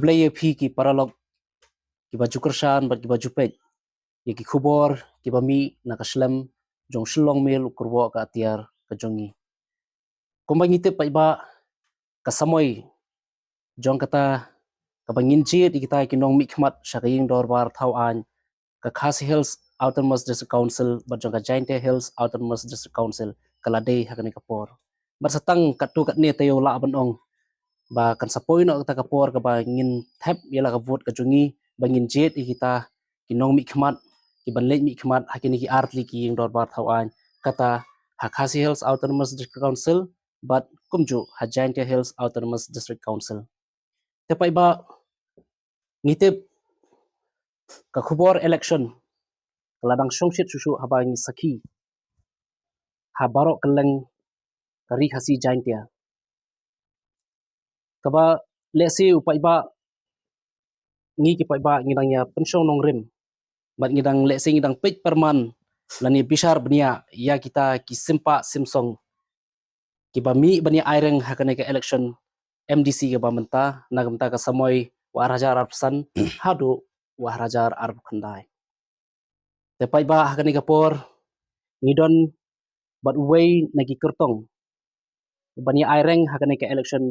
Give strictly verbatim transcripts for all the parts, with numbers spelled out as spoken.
Khublei ïa phi ki paralok kiba ju kyrshan bad kiba ju peit ïa ki khubor kiba mih na ka shlem jong Shillong Mail, u kyrwoh ka atiar ka jong ngi. Kumba ngi tip paidbah, ka samoi jong kata kaba ngin jied ïa kita ki nongmihkhmat sha ka ïing dorbar thaw aiñ, ka Khasi Hills Autonomous District Council bad jong ka Jaintia Hills Autonomous District Council ka la dei ha kane ka por. Bad sa tang katto katne taïew lah ban ong ba kan sa poi noh kata ka por kaba ngin thep ïa la ka vote ka jong ngi, ba ngin jied ïa kita ki nongmihkhmat kiban leit mihkhmat ha kine ki artylli ki ïing dorbar thaw aiñ, kata ha Khasi Hills Autonomous District Council bad kumjuh ha Jaintia Hills Autonomous District Council. Te paidbah, ngi tip ka khubor election ka la dang shongshit shuh shuh haba ngi sakhi ha baroh kylleng ka Ri Khasi Jaintia. Kaba lehse u paidbah, ngi ki paidbah ngi dang ïa pynshong nongrim bad ngi dang, lehse ngi dang peit pyrman lane bishar bniah ïa kita ki sympah symsong kiba mih ban ïa aireng ha kane ka election M D C kaba mynta, na ka bynta ka samoi u ar hajar arphew san haduh u ar hajar arphew khyndai. Te paidbah, ha kane ka por ngi don bad uwei na ki kyrtong ban ïa aireng ha kane ka election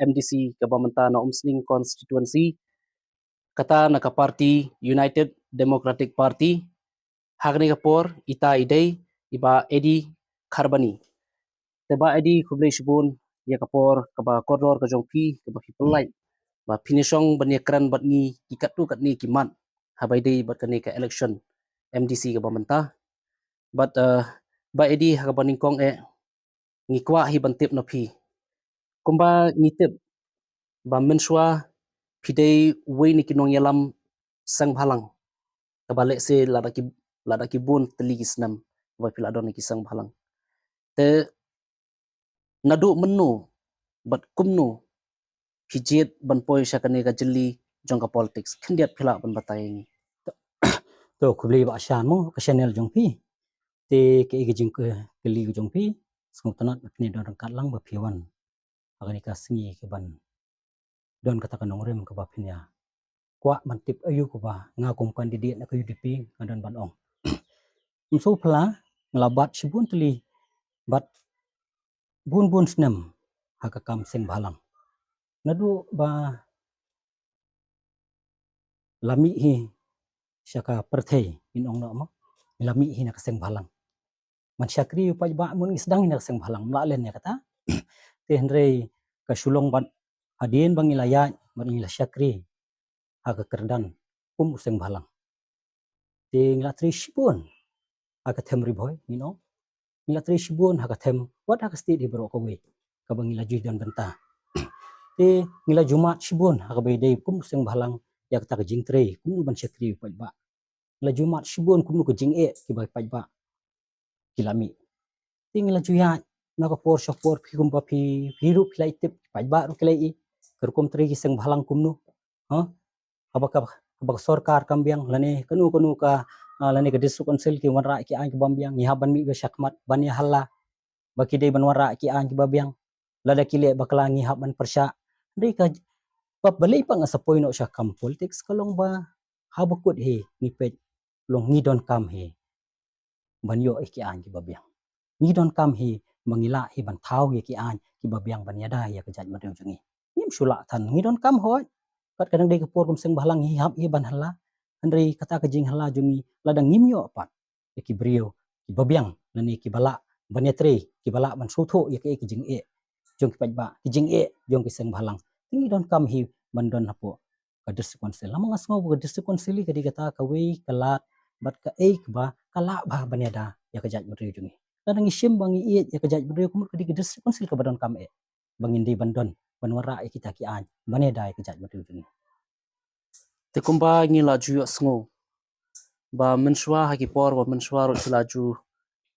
M D C kaba mynta na Umsning constituency, kata na ka party United Democratic Party. Ha kane ka por ita i dei i Bah Eddie Kharbani. Te Bah Eddie, khublei shibun ïa ka por kaba kordor ka jong phi kaba phi pynlait ba phin ïa shong ban ïa kren bad ngi ki katto katne ki mat haba ïadei bad kane ka election M D C kaba mynta. Bad, eh, Bah Eddie, ha kaba nyngkong eh ngi kwah hi ban tip na phi. Kumba ngi tip ba mynshuwa phi dei uwei na ki nongïalam seng bhalang kaba lehse lada ki, lada ki bun tylli ki snem ba phi la don na ki seng bhalang. Te naduh mynno bad kumno phi jied ban poi sha kane ka jylli jong ka politics? Khyndiat phi lah ban batai ïa ngi. To, khublei Bah Shan mo, ka channel jong phi. Te kaei ka jingkylli ka jong phi, sngewtynnat ba phin ïa don ryngkat lang ba phi wan ha kane ka sngi kaban don kata ka nongrim kaba phin ïa kwah ban tip aïu kaba nga kum candidate na ka U D P nga don ban ong. Ym sngewphylla, nga la bat shibun tylli bad bun bun snem ha ka kam seng bhalang. Naduh ba la mih hi sha ka pyrthei, ngin ong noh mo, la mih hi na ka seng bhalang. Ban shakri u paidbah, mut ngi sdang hi na ka seng bhalang, ym lah lehse ïa kata. Te hynrei ka shu long bad hadien ba ngi la ïaid bad ngi la shakri ha ka kyrdan kum u seng bhalang. Te ngi la trei shibun ha ka them Ri Bhoi, ngin ong. Ngi la trei shibun ha ka them, wat ha ka state hi baroh kawei kaba ngi la ju don bynta. Te ngi la ju mad shibun ha kaba ïadei kum u seng bhalang ïa kata ka jingtrei kumno ban shakri u paidbah. Ngi la ju mad shibun kumno ka jingeh kiba paidbah ki la mih. Te ngi la ju ïaid na ka por sha por, phi kumba phi, phi ruh phi la i tip, paidbah ruh ki la i, ka rukom trei ki seng bhalang kumno. Ha? Haba ka, haba ka sorkar kam biang, lane kano kano ka, ah, lane ka district council ki wanrah ki aiñ ki bym biang, ngi hap ban mih shakhmat ban ïa halla ba ki dei ban wanrah ki aiñ kiba biang. Lada ki leh bakla ngi hap ban pyrshah. Hynrei ka, ba balei pat nga sa poi noh sha kam politics, ka long ba haba kut hi ngi peit, long ngi donkam hi ban ïoh ïa ki aiñ kiba biang. Ngi donkam hi ba ngi lah hi ban thaw ïa ki aiñ kiba biang ban ïada ïa ka jaitbynriew jong ngi. Ngim shu lah than, ngi donkam hoi. Kat ka dang dei ka por kum seng bhalang ngi hap hi ban halla. Hynrei kata ka jinghalla jong ngi lada ngim ïoh pat ïa ki briew kiba biang lane kiba lah ban ïatrei, kiba lah ban sngewthuh ïa kaei ka jingeh jong ki paidbah, ki jingeh jong ki seng bhalang. Te ngi donkam hi ban don hapoh ka district council. Namar nga sngew ba ka district council ka dei kata kawei ka lad bad kaei kaba ka lah bha ban ïada ïa ka jaitbynriew jong ngi. Lada ngi shim ba ngi ïeit ïa ka jaitbynriew, ka mut ka dei ka district council kaba donkam eh ba ngin dei ban don ban wanrah ïa kita ki aiñ ban ïada ïa ka jaitbynriew jong ngi. Te kumba ngi la ju ïohsngew ba mynshuwa ha ki por ba mynshuwa ruh ki la ju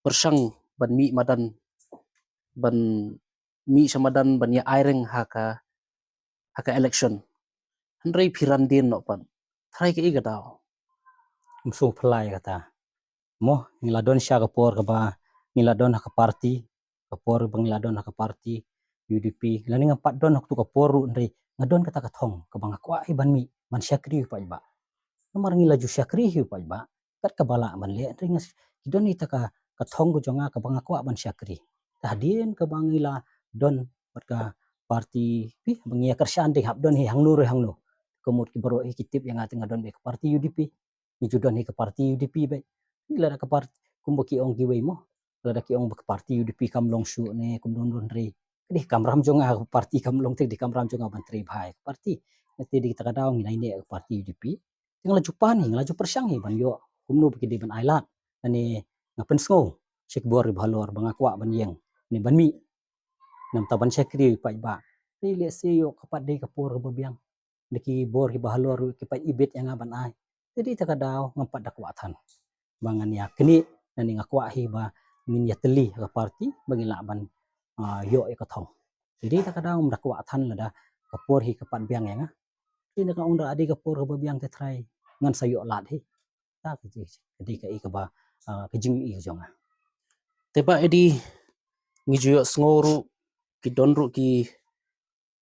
pyrshang ban mih madan, ban mih sha madan ban ïa aireng ha ka, ha ka election. Hynrei phi ran dien noh pat. Tharai kaei ka daw? Ym sngewphylla ïa kata. Mo, ngi la don sha ka por kaba ngi la don ha ka party, ka por ba ngi la don ha ka party U D P, lane ngam pat don ha kato ka por ruh, hynrei nga don kata ka thong kaba nga kwah hi ban mih ban shakri ïa u paidbah. Namar ngi la ju shakri ïa u paidbah kat kaba lah ban leh, hynrei nga s-, ki don ita ka, ka thong ka jong nga kaba nga kwah ban shakri. Te hadien kaba ngi la don bad ka parti, phi, ba ngi ïa kyrshan te hap don hi hangno re hangno. Ka mut ki baroh hi ki tip ïa nga te nga don bad ka parti U D P. Ngi ju don hi ka parti U D P bad. Ngi lada ka parti kumba ki ong kiwei mo. Lada ki ong ba ka parti U D P kam long shuh ne kum don don re. Ka dei ka kamram jong nga, ka parti kam long te ka dei ka kamram jong nga ban trei bha ïa ka parti. Te dei kata ka daw ngi nai ne ka parti U D P. Te nga la ju pan hi, nga la ju pyrshang hi ban ïoh kumno ba ki dei ban ai lad. Lane nga pynsngew sha ki bor kiba halor ba nga kwah ban ïeng ne ban mih. Namar ta ban shakri ïa u paidbah. Te lehse ïoh ka pat dei ka por kaba biang. Da ki bor kiba halor ruh ki pat ibit ïa nga ban ai. Te dei ta ka daw ngam pat da kwah than ba ngan ïa knieh, lane nga kwah hi ba ngin ïa tylli ha ka parti ba ngin lah ban, ah, ïoh ïa ka thong. Te dei ta ka daw ngam da kwah than lada ka por hi ka pat biang ïa nga. Te nga ong da dei ka por kaba biang te trai ngan sa ïoh lad hi. Ta ka dei, ka dei kaei kaba, ah, ka jingïohi ka jong nga. Te Bah Edi, ngi ju ïohsngew ruh ki don ruh ki,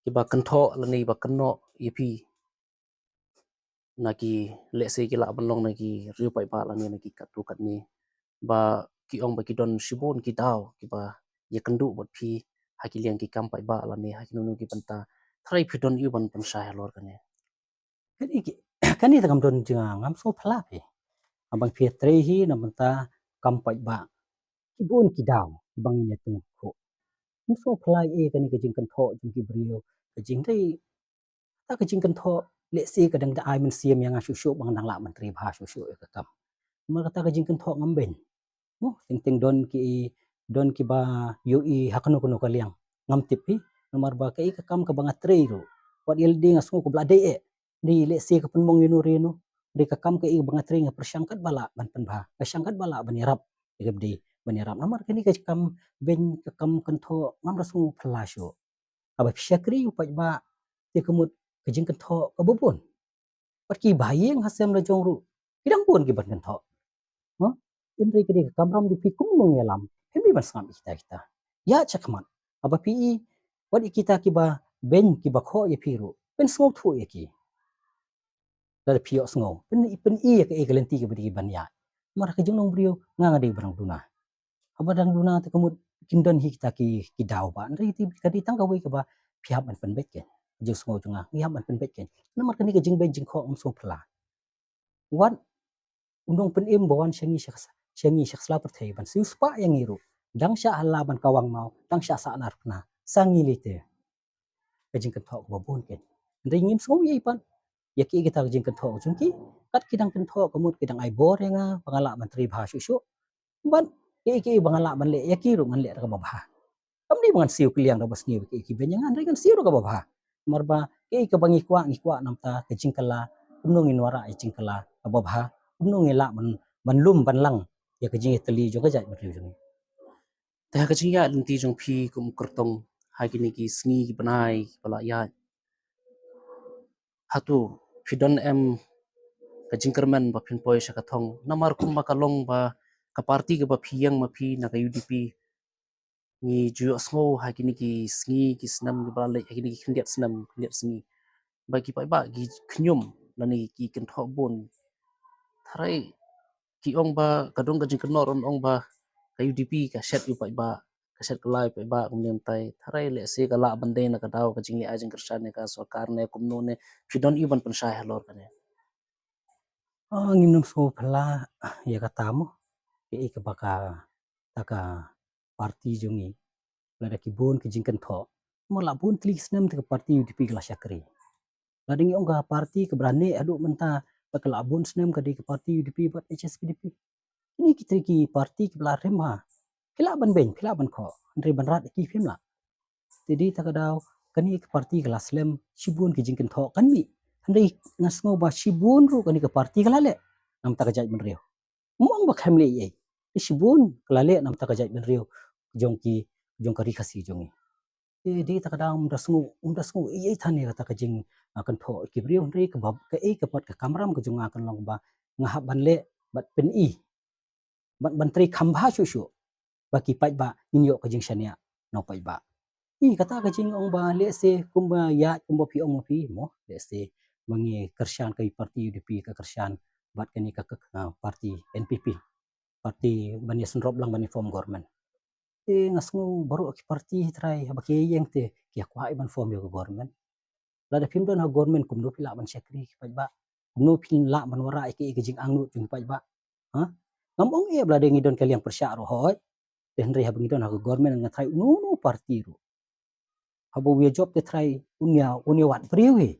kiba kynthoh lane ba kynnoh ïa phi na ki, lehse ki lah ban long na ki riew paidbah lane na ki katto katne, ba ki ong ba ki don shibun ki daw kiba ïakynduh bad phi ha ki liang ki kam paidbah lane ha kino kino ki bynta. Trai phi don aiu ban pynshai halor kane? Kane ki, kane te kam don jong nga, ngam sngewphylla phi. Haba phi trei hi na bynta kam paidbah, ki bun ki daw kiba ngin ïathuh. Ngam sngewphylla ei kane ka jingkynthoh jong ki briew, ka jingtrei. Ta ka jingkynthoh lehse ka dang da ai mynsiem ïa nga shuh shuh ba ngan dang lah ban trei bha shuh shuh ïa ka kam. Namar kata ka jingkynthoh ngam beiñ. Mo, teng teng don ki, don kiba ïohi ha kano kano ka liang. Ngam tip hi, namar ba kaei ka kam kaba nga trei ruh, wat ïa lade nga sngew kaba la dei eh. Dei lehse ka pynmong ïano re ïano. Dei ka kam kaei ba nga trei nga pyrshang katba lah ban pynbha, nga shang katba lah ban ïarap. Ïa kaba dei ban ïarap. Namar kane ka kam beiñ, ka kam kynthoh ngam da sngewphylla shuh. Haba phi shakri ïa u paidbah te ka mut ka jingkynthoh kaba bun. Bad kiba ïeng ha sem la jong ruh ki dang bun kiban kynthoh. Hynrei ka dei ka kamram jong phi, kumno ngi ïalam, phim dei ban sngap ïa kita kita. Ïa, shakhmat, haba phi i, wat ïa kita kiba beiñ kiba khoh ïa phi ruh, pynsngewthuh ïa ki. Lada phi ïohsngew, pyn, pyn-i ïa kaei ka lynti kaba dei ban ïaid. Namar ka jinglong briew nga, nga dei ba dang duna. Haba dang duna te ka mut kin don hi kita ki, ki daw ba. Hynrei te ka dei tang kawei kaba phi hap ban pynbeit keiñ. Jingsngew jong nga, ngi hap ban pynbeit keiñ. Namar kane ka jingbeiñ jingkhoh ngam sngewphylla. Wat u nongpynim ba wan sha ngi sha, sha ngi sha sla pyrthei ban siew spah ïa ngi ruh, dang shah hala ban kawang maw, dang shah sahnarphna, sa ngi lei te. Ka jingkynthoh kaba bun keiñ. Hynrei ngim sngew ei pat ïa ki, kita ka jingkynthoh jong ki. Kat ki dang kynthoh ka mut ki dang ai bor ïa nga ba nga lah ban trei bha shuh shuh. Bad kiei kiei ba nga lah ban leh ïa ki ruh ngan leh da kaba bha. Kam dei ba ngan siew kylliang da ba sniew kiei kiei ba ngan, ngan siew da kaba bha. Namar ba kiei kiei ba ngi kwah, ngi kwah namar ta ka jingkylla, kumno ngin wanrah ïa jingkylla kaba bha, kumno ngin lah ban, ban lum ban lang ïa ka jingïatylli jong ka jaitbynriew jong ngi. Te ha ka jingïaid lynti jong phi kum u kyrtong ha kine ki sngi ki bnai kiba la ïaid, hato phi don em ka jingkyrmen ba phin poi sha ka thong? Namar kumba ka long ba ka parti kaba phi ïeng ma phi na ka U D P, ngi ju ïohsngew ha kine ki sngi ki snem kiba la leit, ha kine ki khyndiat snem khyndiat sngi, ba ki paidbah ki khñium lane ki kynthoh bun. Tharai ki ong ba ka don ka jingkynnoh ruh ong ba ka U D P ka shet ïa u paidbah, ka shet kylla ïa u paidbah kumne kumtai. Tharai lehse ka lah ban dei na ka daw ka jingleh ai jingkyrshan ïa ka sorkar ne kumno ne, phi don aiu ban pynshai halor kane? Ah, ngim nym sngewphylla ïa kata mo. Kaei kaba kata ka parti jong ngi, lada ki bun ki jingkynthoh, mo, la bun tylli ki snem te ka parti U D P ka la shakri. Lada ngi ong ka parti kaba la neh haduh mynta, ba ka la bun snem ka dei ka parti U D P bad H S P D P. Kine ki trai ki parti kiba la rim ha. Phi lah ban beiñ, phi lah ban khoh, hynrei ban rat ïa ki phim lah. Te dei ta ka daw kane ka parti ka la slem shibun ki jingkynthoh kan mih. Hynrei nga sngew ba shibun ruh kane ka parti ka la leh namar ta ka jaitbynriew. Mo, ong ba khlem leh ei ei, te shibun ka la leh namar ta ka jaitbynriew jong ki, jong ka Ri Khasi jong ngi. Te dei ta ka daw ym da sngew, ym da sngew ei ei than ïa kata ka jing, ah, kynthoh ki briew, hynrei kaba, kaei ka pat ka kamram ka jong nga kan long ba nga hap ban leh bad pyn-i, ban, ban trei kham bha shuh shuh ba ki paidbah ngin ïoh ka jingshaniah na u paidbah. Ih, kata ka jingong ba lehse kumba ïa kumba phi ong ma phi mo, lehse ma ngi kyrshan ka party U D P ka kyrshan bad kane ka, ka, ah, party N P P. Party ban ïa synrop lang ban ïa form government. Te nga sngew baroh ki party hi trai haba ki ïeng te ki ïa kwah ban form ïa ka government. Lada phim don ha government kumno phi lah ban shakri ki paidbah. Kumno phi lah ban wanrah ïa ki, ïa ki jingangnud jong ki paidbah. Ha? Ngam ong ïa ba lada ngi don ka liang pyrshah ruh hooid. Te hynrei haba ngi don ha ka government nga trai uno uno party ruh. Haba u ïa jop te trai un ïa, un ïa wad briew hi.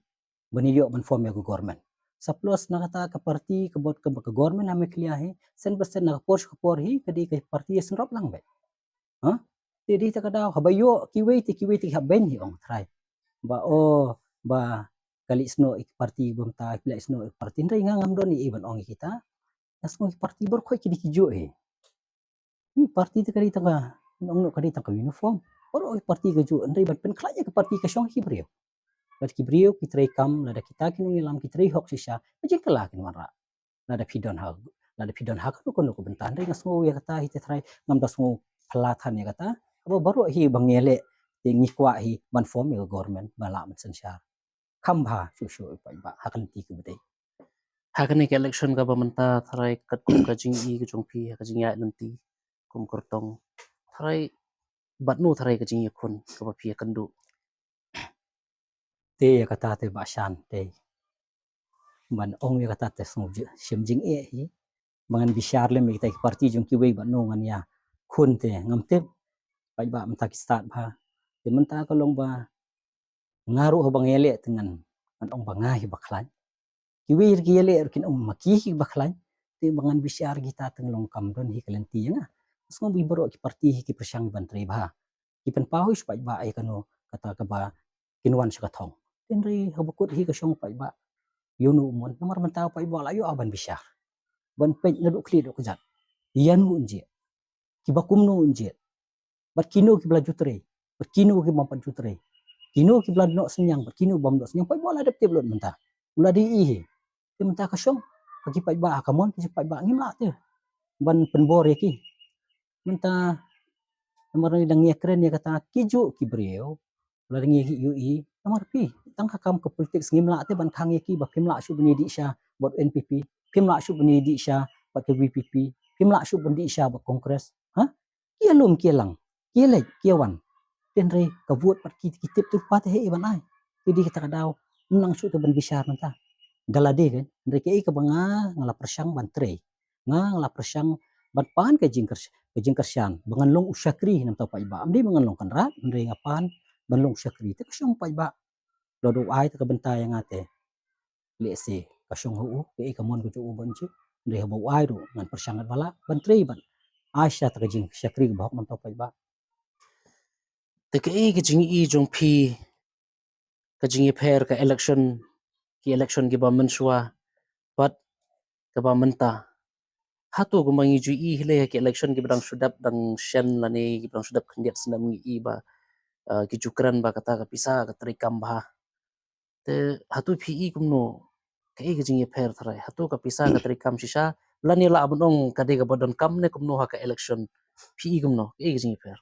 Ban ïoh ban form ïa ka government. Sa plus na kata ka party ka bot ka, ka government ha Meghalaya hi, sen percent na ka por sha ka por hi ka dei ka party ïa synrop lang beit. Ha? Te dei ta ka daw haba ïoh kiwei te kiwei te hap beiñ hi ong trai. Ba o ba ka leit snoh ïa ki party bym ta, ka leit snoh ïa ki party. Hynrei nga ngam don ïa ban ong ïa kita. Nga sngew ki party baroh khoit ki dei kijuh hi. Ni party te ka dei tang ka, ong noh ka dei tang ka uniform. Baroh ki party kajuh, hynrei ban pynkhlaiñ ïa ka party ka shong ki briew. Bad ki briew ki trei kam, lada kita ki nongïalam ki trei hok shisha, ka jingkylla kin wanrah. Lada phi don ha, lada phi don ha kano kano ka bynta, hynrei nga sngew ïa kata hi te trai, ngam da sngew phylla than ïa kata. Haba baroh hi ba ngi leh, te ngi kwah hi ban form ïa ka government ba lah ban synshar. Kham bha shuh shuh ïa u paidbah ha ka lynti kaba dei. Ha kane ka election kaba mynta trai katkum ka jingi ka jong phi ha ka jingïaid lynti kum kyrtong, trai bad no trai ka jingïakhun kaba phi ïakynduh. Te ïa kata te Bah Shan te ban ong ïa kata te sngew ji-, shim jingeh hi. Ba ngan bishar lem ïa kita ki party jong kiwei bad no ngan ïakhun te ngam tip. Paidbah mynta ki stad bha. Te mynta ka long ba nga ruh haba nga ïaleh te ngan, ngan ong ba nga hi ba khlaiñ. Kiwei ruh ki ïaleh ruh kin ong ma ki hi ba khlaiñ. Te ba ngan bishar kita te nga long kam don hi ka lynti ïa nga. Nga sngew ba baroh ki party hi ki pyrshang ban trei bha. Ki pynpaw hi sha paidbah ïa kano kata kaba kin wan sha ka thong. Hynrei haba kut hi ka shong paidbah. Ïa uno u mon namar mynta paidbah la ïoh ban bishar. Ban peit naduh khlieh haduh kjat. Ïa uno un jied. Kiba kumno un jied. Bad kino kiba la ju trei. Bad kino kiba ym pat ju trei. Kino kiba la noh synñiang, bad kino bym noh synñiang. Paidbah la dep tip lut mynta. U la dei hi. Te mynta ka shong. Ka ki paidbah, ka mon ki paidbah ngim lah te ban pynbor ïa ki. Mynta namar ngi dang ïakren ïa kata kijuh ki briew. La dang ïa ki ïohi namar phi tang ka kam ka politics ngim lah te ban khang ïa ki ba phim lah shuh ban ïadih sha bad N P P, phim lah shuh ban ïadih sha bad ka V P P, phim lah shuh ban dih sha bad Congress. Ha? Ki ïalum ki ïalang, ki ïaleit ki ïawan. Hynrei ka vote pat ki, ki tip tu pat te hei ban ai. Te dei kata ka daw ym nang shuh te ban bishar mynta. Da lade kan, hynrei kaei kaba nga, nga la pyrshang ban trei. Nga, nga la pyrshang ban pan ka jingkyr-, ka jingkyrshan ba ngan long u shakri namar u paidbah. Ym dei ba ngan long kynrad, hynrei nga pan ban long u shakri. Te ka shong paidbah. Lada u ai te ka bynta ïa nga te lehse ka shong ha u, kaei ka mon ka jong u ban jied. Hynrei haba u ai ruh ngan pyrshang ba lah ban trei ban ai sha ta ka jingshakri kaba hok namar u paidbah. Te kaei ka jingi jong phi ka jingïapher ka election, ki election kiba mynshuwa bad kaba mynta? Hato kumba ngi ju i hi lei ha ki election kiba dang shu dep dang shen lane kiba dang shu dep khyndiat snem ngi i ba, ah, ki ju kren ba kata ka pisa ka trei kam bha. Te hato phi i kumno, kaei ka jingïapher tharai? Hato ka pisa ka trei kam shisha lane lah ban ong ka dei kaba donkam ne kumno ha ka election? Phi i kumno, kaei ka jingïapher?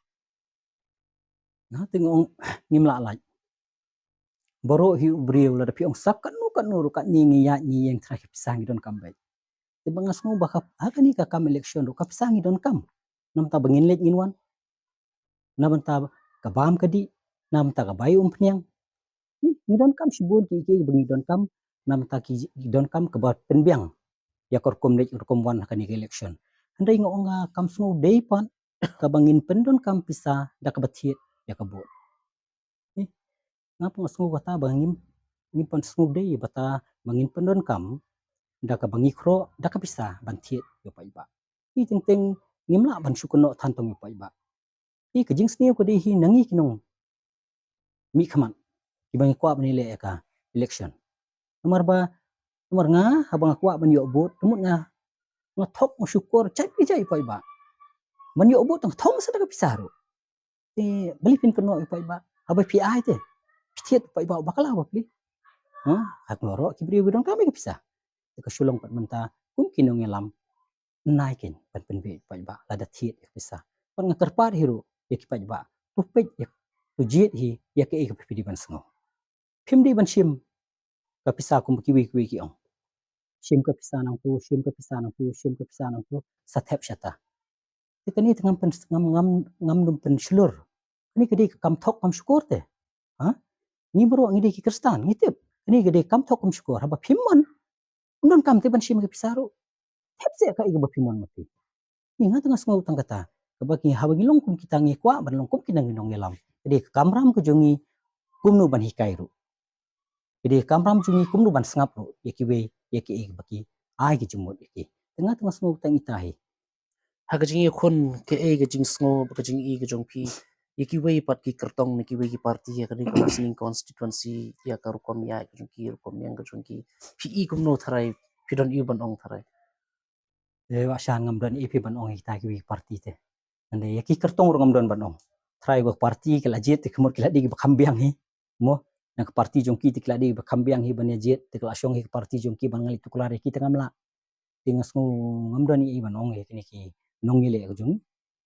Nga te nga ong ngim lah lait. Baroh hi u briew lada phi ong sa katno katno ruh katne ngi ïaid ngi ïeng trai ka pisa ngi donkam beit. Te ba nga sngew ba ka, ha kane ka kam election ruh ka pisa ngi donkam. Namar ba ngin leit ngin wan. Namar ba ka bam ka dih, namar ka bai umphniang. Ngi, ngi donkam shibun ki, ki ba ngi donkam, namar ki, ki donkam kaba pynbiang ïa ka rukom leit rukom wan ha kane ka election. Hynrei nga ong nga kam sngew dei pat kaba ngin pyndonkam pisa da kaba thied ïa ka vote. Eh, nga pynga sngew kata ba ngim, ngim pynsngew dei bata ba ngin pyndonkam da kaba ngi khroh da ka pisa ban thied ïa u paidbah. Hi teng teng ngim lah ban shu kynnoh than tang ïa u paidbah. Hi ka jingsniew ka dei hi na ngi ki nong mihkhmat kiba ngi kwah ban ïaleh ïa ka election. Namar ba, namar nga haba nga kwah ban ïoh vote, te mut nga, nga thok nga shukor jait ki jait u paidbah. Ban ïoh vote nga thok sa da ka pisa ruh. Te balei phin kynnoh ïa u paidbah? Haba phi ai te phi thied u paidbah uba kylla ba phi. Ha? Hak ngi ruh ki briew ki donkam ïa ka pisa. Te ka shu long pat mynta kum ki nongïalam. Nai kin ban pynbeit paidbah lada thied ïa ka pisa. Pat nga kyrpad hi ruh ïa ki paidbah. To peit ïa, to jied hi ïa kaei kaba phi dei ban sngew. Phim dei ban shim ka pisa kum kiwei kiwei ki ong. Shim ka pisa nangtu, shim ka pisa nangtu, shim ka pisa nangtu, sa thep shata. Te kane te ngam pyn, ngam, ngam, ngam dum pynshlur. Kane ka dei ka kam thok kam shukor te. Ha? Ngi baroh ngi dei ki Khristan, ngi tip. Kane ka dei ka kam thok kam shukor. Haba phim mon, ym don kam te ban shim ka pisa ruh. Thep seh kaei kaba phim mon ma phi. Ngi nga tang sngew tang kata. Kaba ngi haba ngi long kum kita ngi kwah ban long kum kita ngi nongïalam. Ka dei ka kamram ka jong ngi kumno ban hikai ruh. Ka dei ka kamram jong ngi kumno ban sngap ruh ïa kiwei, ïa kiei ba ki ai ki jingmut ïa ki. Te nga tang sngew tang ita hi. Ha ka jingïakhun, kaei ka jingsngew, ka jingïohi ka jong phi ïa kiwei pat ki kyrtong na kiwei ki party ha kane ka listening constituency, ïa ka rukom ïaid ka jong ki, rukom ïeng ka jong ki? Phi i kumno tharai, phi don ei ban ong tharai? Eh, Wahshan, ngam don ei phi ban ong ïa kita kiwei ki party te. Hynrei ïa ki kyrtong ruh ngam don ban ong. Tharai ka party ki la jied te ka mut ki la dei kiba kham biang hi. Mo, na ka party jong ki te ki la dei kiba kham biang hi ban ïa jied, te ka la shong hi ka party jong ki ban nang leit tuklar ïa ki te ngam lah. Te nga sngew ngam don ei ban ong ïa kine ki nongïaleh ka jong ngi.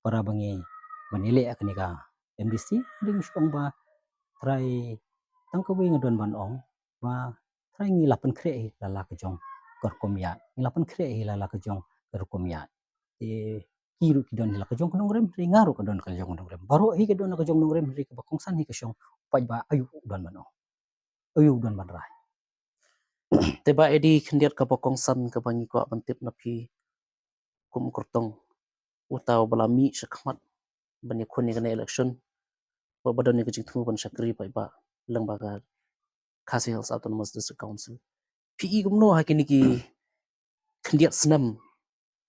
Para ba ngi ban ïaleh ïa kane ka M D C, hynrei nga shu ong ba tharai tang kawei nga don ban ong ba tharai ngi la pynkhreh hi la la ka jong ka rukom ïaid. Ngi la pynkhreh hi la la ka jong ka rukom ïaid. Te ki ruh ki don hi la ka jong ka nongrim, hynrei nga ruh ka don ka jong ka nongrim. Baroh hi ka don la ka jong nongrim, hynrei kaba kongsan hi ka shong, paidbah aïu u don ban ong, aïu u don ban rai. Te Bah Eddie, khyndiat kaba kongsan kaba ngi kwah ban tip na phi kum u kyrtong, uta uba la mih shakhmat ban ïakhun ïa kane election, ba, ba don ïa ka jingthmu ban shakri paidbah lyngba ka Khasi Hills Autonomous District Council. Phi i kumno ha kine ki khyndiat snem,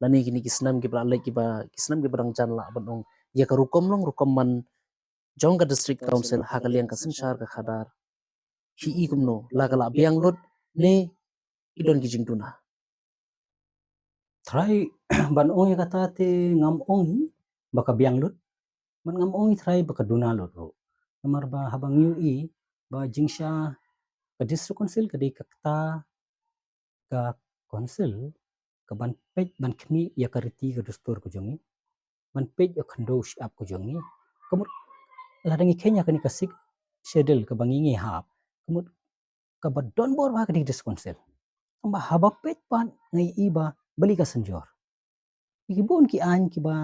lane kine ki snem kiba la leit, kiba, ki snem kiba dang jan, lah ban ong, ïa ka rukom long rukom man jong ka District Council ha ka liang ka synshar ka khadar? Phi i kumno, la ka la biang lut ne ki don ki jingduna? Tharai ban ong ïa kata te ngam ong hi ba ka biang lut, bad ngam ong hi tharai ba ka duna lut ruh. Namar ba haba ngi ïohi ba jingshisha ka District Council ka dei ka kata ka council kaban peit ban khmih ïa ka riti ka dustur ka jong ngi, ban peit ïa ka khyndew shyiap ka jong ngi. Ka mut lada ngi kheiñ ïa kane ka Sixth Schedule kaba ngi, ngi hap, ka mut kaba don bor bha ka dei District Council. Tangba haba peit pat nga ïohi ba balei ka synjor. Ki bun ki aiñ kiba,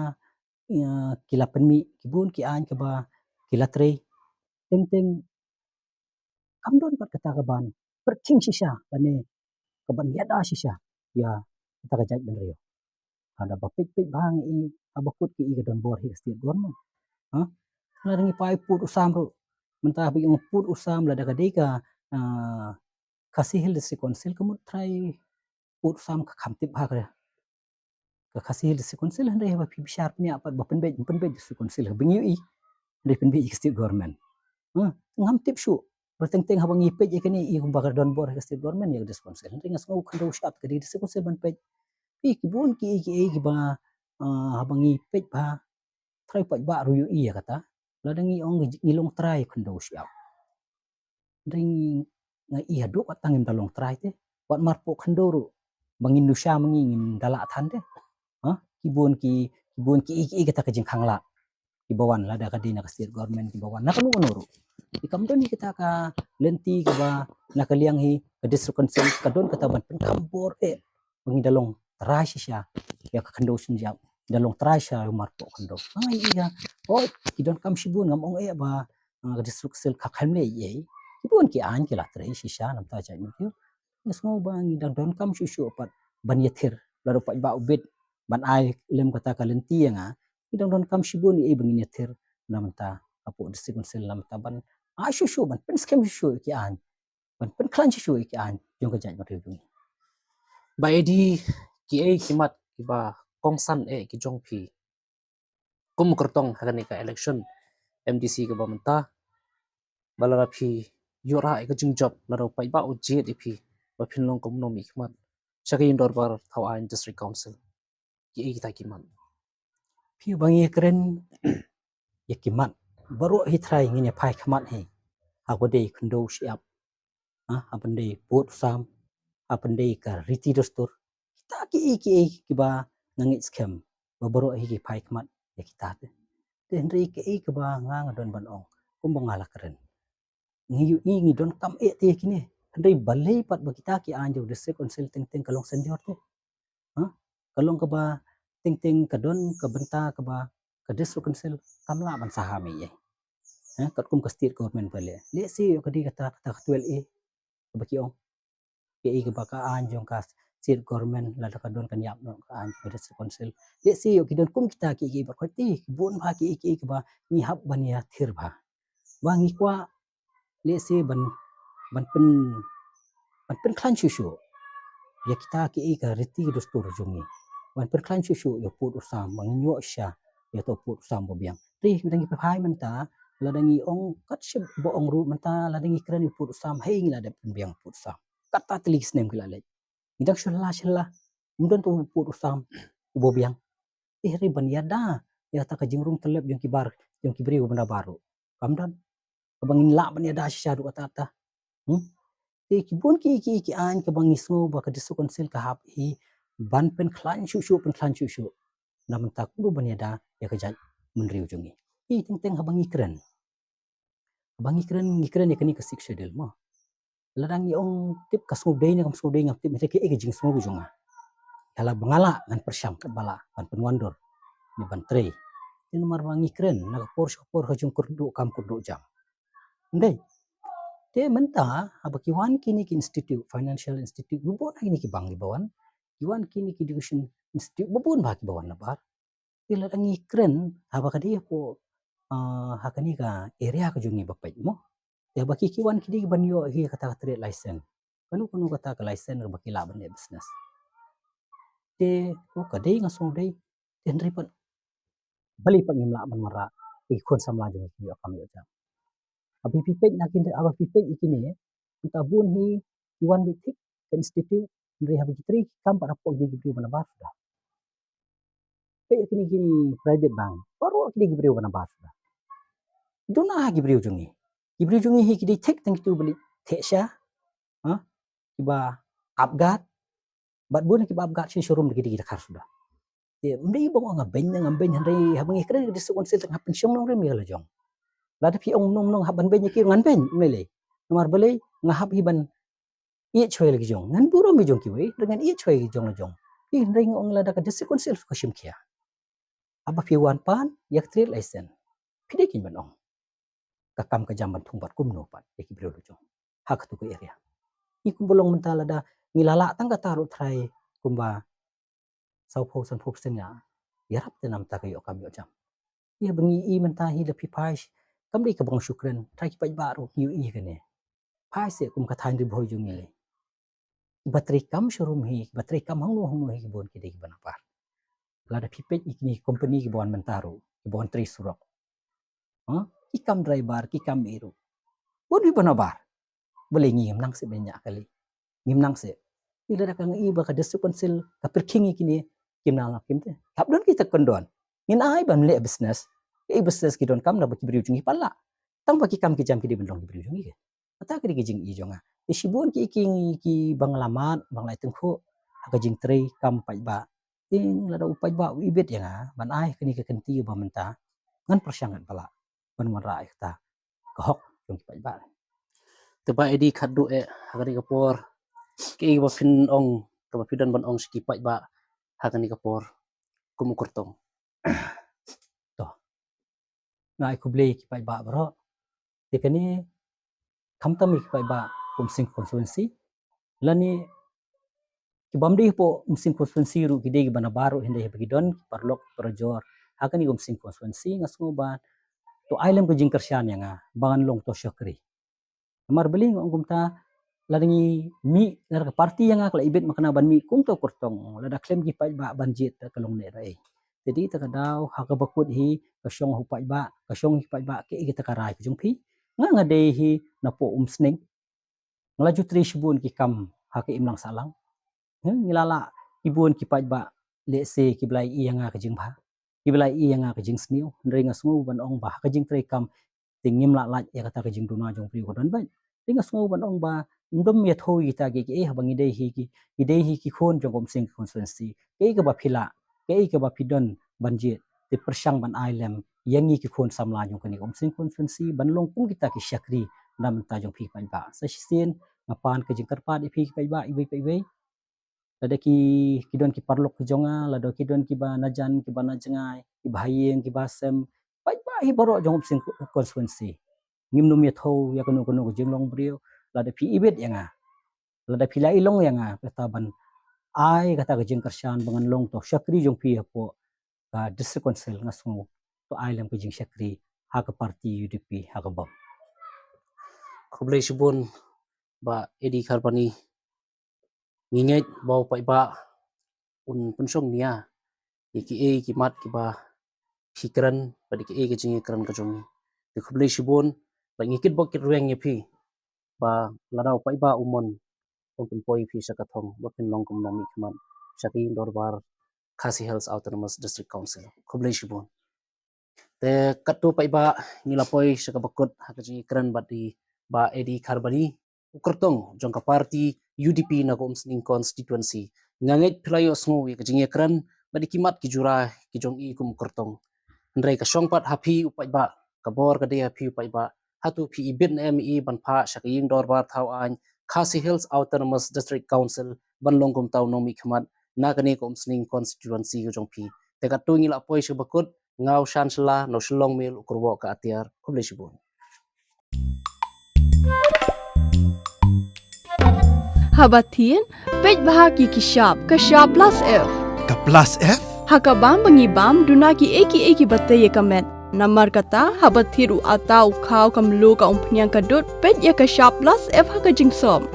ïa, ki la pynmih, ki bun ki aiñ kiba ki la trei. Teng teng kam don pat kata kaban pyrkhing shisha lane kaban ïada shisha ïa kata ka jaitbynriew. Haba peit peit bha ngi i, haba kut ki i ka don bor hi ka state government. Ha? Lada ngi peit pud u sam ruh. Mynta haba ong pud u sam, lada ka dei ka, ah, Khasi Hills District Council, ka mut tharai pud u sam ka kham tip bha ka, ka Khasi Hills District Council, hynrei haba phi bishar pynïaid pat ba pynbeit, pynbeit District Council, haba ngi ïohi, hynrei pynbeit ka state government. Ha? Ngam tip shuh. Ba teng teng haba ngi peit ïa kane, i kumba ka don bor ka state government ïa ka District Council. Hynrei nga sngew khyndew shyiap ka dei District Council ban peit. Phi, ki bun ki, ki, kiba, ah, haba ngi peit bha, tharai paidbah ruh ïohi ïa kata. Lada ngi ong ngi long trai, khyndew shyiap. Hynrei nga ïohi haduh katta ngim da long trai te. Wat marpoh khyndew ruh ba ngin nusha ma ngi, ngin da lah than te. Ha? Ki bun ki, ki bun ki, ki, kata ka jingkhang lah. Kiba wan lada ka dei na ka state government, kiba wan na kano kano ruh. Te kam don hi kata ka lynti kaba na ka liang hi ka District Council ka don kata ban pynkham bor eh ba ngi da long trai shisha ïa ka khyndew shynjap, da long trai shisha ïa u marpoh khyndew. Nga ïohi ïa, oh, ki donkam shibun, ngam ong eh ba, ah, ka District Council ka khlem leh ei ei. Ki bun ki aiñ ki la trei shisha namar ka jaitbynriew. Nga sngew ba ngi dang donkam shuh shuh pat ban ïathir, lada u paidbah u bit ban ai lem kata ka lynti ïa nga, ngi dang donkam shibun ei ei ba ngin ïathir na bynta hapoh District Council, na bynta ban ai shuh shuh, ban pynskhem shuh shuh ïa ki aiñ, ban pynkhlaiñ shuh shuh ïa ki aiñ jong ka jaitbynriew jong ngi. Bah Eddie, kiei ki mat kiba kongsan eh ki jong phi kum u kyrtong ha kane ka election M D C kaba mynta, ba lada phi ïoh rah ïa ka jingjop, lada u paidbah u jied ïa phi ba phin long kum u nongmihkhmat sha ka ïing dorbar thaw aiñ District Council, kiei kita ki mat? Phi, ba ngi kren ïa ki mat, baroh hi trai ngin ïa phai khmat hi. Ha ka dei khyndew shyiap, ha, ha ban dei pud u sam, ha ban dei ka riti dustur. Kita kiei kiei kiba nga ngeit skhem ba baroh hi ki phai khmat ïa kita te. Te hynrei kiei kiba nga, nga don ban ong, kumba nga la kren. Ngi ïohi ngi donkam eh te kine. Hynrei balei pat ba kita ki aiñ jong district council teng teng ka long senior te. Ha? Ka long kaba teng teng ka don ka bynta kaba ka district council kam lah ban saham ïa. Ha? Katkum ka state government ba leh. Lehse ïoh ka dei kata kata ka twelve A kaba ki ong. Ki ei kaba ka aiñ jong ka state government lada ka don kan ïap noh ka aiñ jong ka district council. Lehse ïoh ki don kum kita ki ei ki ei ba khot ti ki bun bha ki ei ki ei kaba ngi hap ban ïa thir bha. Ba ngi kwah lehse ban ban pyn ban pynkhlaiñ shuh shuh ïa kita ki ei ka riti ka dustur jong ngi. Ban pynkhlaiñ shuh shuh ïa u pud u sam ba ngin ïoh sha ïa uto u pud u sam ba biang. Te ngi dang ngi phai mynta lada ngi ong kat shib ba ong ruh mynta lada ngi kren ïa u pud u sam hei ngi la dep pynbiang u pud u sam. Kata tylli ki snem ki la leit. Ngi dang shu la shu la. Ym don uto u pud u sam uba biang. Te hynrei ban ïada ïa kata ka jingrung tyllep jong ki bar jong ki briew ban da bar ruh. Kam don. Kaba ngin lah ban ïada shisha ruh kata kata. Hmm? Te ki bun ki ki ki aiñ kaba ngi sngew ba ka district council ka hap hi ban pynkhlaiñ shuh shuh pynkhlaiñ shuh shuh. Na mynta kumno ban ïada ïa ka jaitbynriew jong ngi. Hi teng teng haba ngi kren. Haba ngi kren ngi kren ïa kane ka Sixth Schedule mo. Lada ngi ong tip ka sngewdei ne kam sngewdei ngam tip, hynrei kaei ka jingsngew ka jong nga. Ka la ba nga lah ngan pyrshang katba lah ban pynwandur ne ban trei. Te namar ba ngi kren na ka por sha ka por ka jingkyrduh kam kyrduh jam. Ym dei. Te mynta haba ki wan kine ki institute, financial institute, ba bun ha kine ki bank kiba wan. Ki wan kine ki education institute, ba bun bha kiba wan na bar. Te lada ngi kren haba ka dei hapoh, ah, ha kane ka area ka jong ngi ba peit mo. Te haba ki ki wan ki dei ban ïoh hi kata ka trade license. Kano kano kata ka license kaba ki lah ban leh business. Te ko ka dei nga sngewdei te hynrei pat balei pat ngim lah ban wanrah ïa ki khun samla jong ngi ki ïoh kam ïoh jam. Haba phi peit na kine, haba phi peit ïa kine, mynta bun hi ki wan beit thik ka institute, hynrei haba ki trei ki kam pat hapoh ki dei ki briew ba nabar suda. Peit ïa kine ki private bank, baroh ki dei ki briew ba nabar suda. Duna ha ki briew jong ngi. Ki briew jong ngi hi ki dei thik tang kitu ba leit theh sha, ha? Kiba ap guard, bad bun kiba ap guard sha showroom ki dei ki dkhar suda. Te ym dei ba nga beiñ ngam beiñ hynrei haba ngi kren ka district council tang hap pynshong nongrim ïa la jong. Lada phi ong nong nong hap ban beiñ ïa ki ngan beiñ, ym lei lei. Namar balei nga hap hi ban ïeit shuwa ïa la ki jong. Ngan burom ïa jong kiwei, hynrei ngan ïeit shuwa ïa ki jong la jong. Hi hynrei nga ong lada ka district council ka shim khia. Haba phi wan pan ïa ka trade license. Phi dei kin ban ong. Ka kam ka jam ban thung bad kumno pat ïa ki briew la jong. Ha katu ka area. Ngi kumba long mynta lada ngi la lah tang kata ruh trai kumba sawphew sanphew percent nga ïarap te namta ka ïoh kam ïoh jam. Ïa ba ngi i mynta hi la phi phai kam dei ka bang shu kren trai ki paidbah ruh ngi ïohi kane. Phai se kum ka thaiñ Ri Bhoi jong ngi lei. Ba trei kam showroom hi, ba trei kam hangno hangno hi ki bun ki dei kiba nabar. Lada phi peit ïa kine ki company kiba wan mynta ruh, kiba wan trei surok. Ha? Ki kam driver, ki kam ei ruh. Bun hi ba nabar. Balei ngi ngim nang seh ban ñiah kali. Ngim nang seh. Ïa lada ka ngi ba ka district council ka pyrkhing ïa kine kim nang lah kim te. Hap don kita kyndon. Ngin ai ban leh business. Ei business ki donkam naba ki briew jong ngi pat lah. Tang ba ki kam ki jam ki dei ban long ki briew jong ngi. Kata ka dei ka jingïohi jong nga. Te shibun ki ki ki bang lamat, bang lai tyngkhuh ha ka jingtrei kam paidbah. Te lada u paidbah u ibit ïa nga ban ai kane ka kynti ba mynta ngan pyrshang ngan ba lah ban wanrah ïa kata ka hok jong ki paidbah. Te Bah Eddie Khatduh eh ha kane ka por kiei ba phin ong kaba phi don ban ong sha ki paidbah ha kane ka por kum u kyrtong. To. Nga ai khublei ki paidbah baroh. Te kane khamtam ïa ki paidbah kum Umsning constituency lane ki bym dei hapoh Umsning constituency ruh ki dei kiba nabar ruh hynrei haba ki don ki paralok parajor ha kane Umsning constituency nga sngew ba to ai lem ka jingkyrshan ïa nga ba ngan long to shakri. Namar balei nga ong kumta lada ngi mih lada ka party ïa nga ka la ibit ma kane ban mih kum to kyrtong lada khlem ki paidbah ban jied ka long ne rai. Te dei ta ka daw ha kaba kut hi ka shong ha u paidbah ka shong hi paidbah kaei kata ka rai ka jong phi. Nga nga dei hi napoh Umsning. Nga la ju trei shibun ki kam ha ka imlang sahlang. Ngi la lah ki bun ki paidbah lehse kiba la ïohi ïa nga ka jingbha. Kiba la ïohi ïa nga ka jingsniew. Hynrei nga sngew ban ong ba ha ka jingtrei kam te ngim lah lait ïa kata ka jingduna jong u briew ka don beit. Te nga sngew ban ong ba ngim dom ïathuh ïa kita kiei kiei haba ngi dei hi ki ngi dei hi ki khun jong ka Umsning constituency. Kaei kaba phi lah kaei kaba phi don ban jied te pyrshang ban ai lem ïa ngi ki khun samla jong kane ka Umsning constituency ban long kum kita ki shakri na bynta jong phi paidbah. Sa shisien nga pan ka jingkyrpad ïa phi paidbah iwei pa iwei. Lada ki, ki don ki paralok ki jong nga, lada ki don kiba na jan, kiba na jngai, kiba ha ïing, kiba ha sem, paidbah hi baroh jong Umsning constituency. Ngim nym ïathuh ïa kano kano ka jinglong briew, lada phi ibit ïa nga, lada phi la ïalong ïa nga, kata ban ai kata ka jingkyrshan ba ngan long to shakri jong phi hapoh ka District Council, nga sngew to ai lem ka jingshakri ha ka party U D P ha ka bor. Khublei shibun Bah A D Kharbani. Ngi ngeit ba u paidbah un pynshong nia ïa kiei ki mat kiba phi kren bad ïa kiei ka jingïakren ka jong ngi. Te khublei shibun bad ngi kitbok kitrwiang ïa phi ba lada u paidbah u mon, un pynpoi phi sha ka thong ba phin long kum u nongmihkhmat sha ka ïing dorbar Khasi Hills Autonomous District Council. Khublei shibun. Te katto paidbah, ngi la poi sha kaba kut ha ka jingïakren bad i Bah A D Kharbani, u kyrtong jong ka party U D P na ka Umsning constituency. Nga ngeit phi la ïohsngew ïa ka jingïakren bad ïa ki mat ki jura ki jong i kum u kyrtong. Hynrei ka shong pat ha phi u paidbah, ka bor ka dei ha phi u paidbah. Hato phi ibit ne em ïa i ban phah sha ka ïing dorbar thaw aiñ Khasi Hills Autonomous District Council ban long kum uta u nongmihkhmat na kane ka Umsning constituency ka jong phi? Te katto ngi la poi sha kaba kut, nga u Shan Shylla, na u Shillong Mail, u kyrwoh ka atiar. Khublei shibun. Haba thied, peit bha ïa ki shap, ka shap plus F. Ka plus F? Ha ka bam ba ngi bam, duna kiei kiei kiba tei ïa ka met. Namar kata, haba thied u atta, u khaw, ka mluh, ka umphniang, ka dud, peit ïa ka shap plus F ha ka jingsop.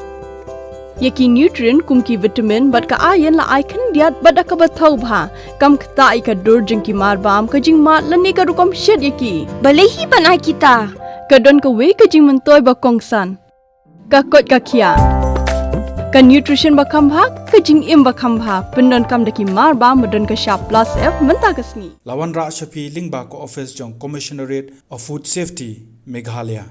Ïa ki nutrient kum ki vitamin bad ka iron la ai khyndiat bad da kaba thaw bha. Kam ktah ïa ka dur jong ki mar bam, ka jingmad lane ka rukom shet ïa ki. Balei hi ban ai kita? Ka don kawei ka jingmyntoi ba kongsan. Ka koit ka khiah. Ka nutrition ba kham bha, ka jingim ba kham bha. Pyndonkam da ki mar bam ba don ka shap plus F mynta ka sngi. La wanrah sha phi lyngba ka office jong Commissionerate of Food Safety, Meghalaya.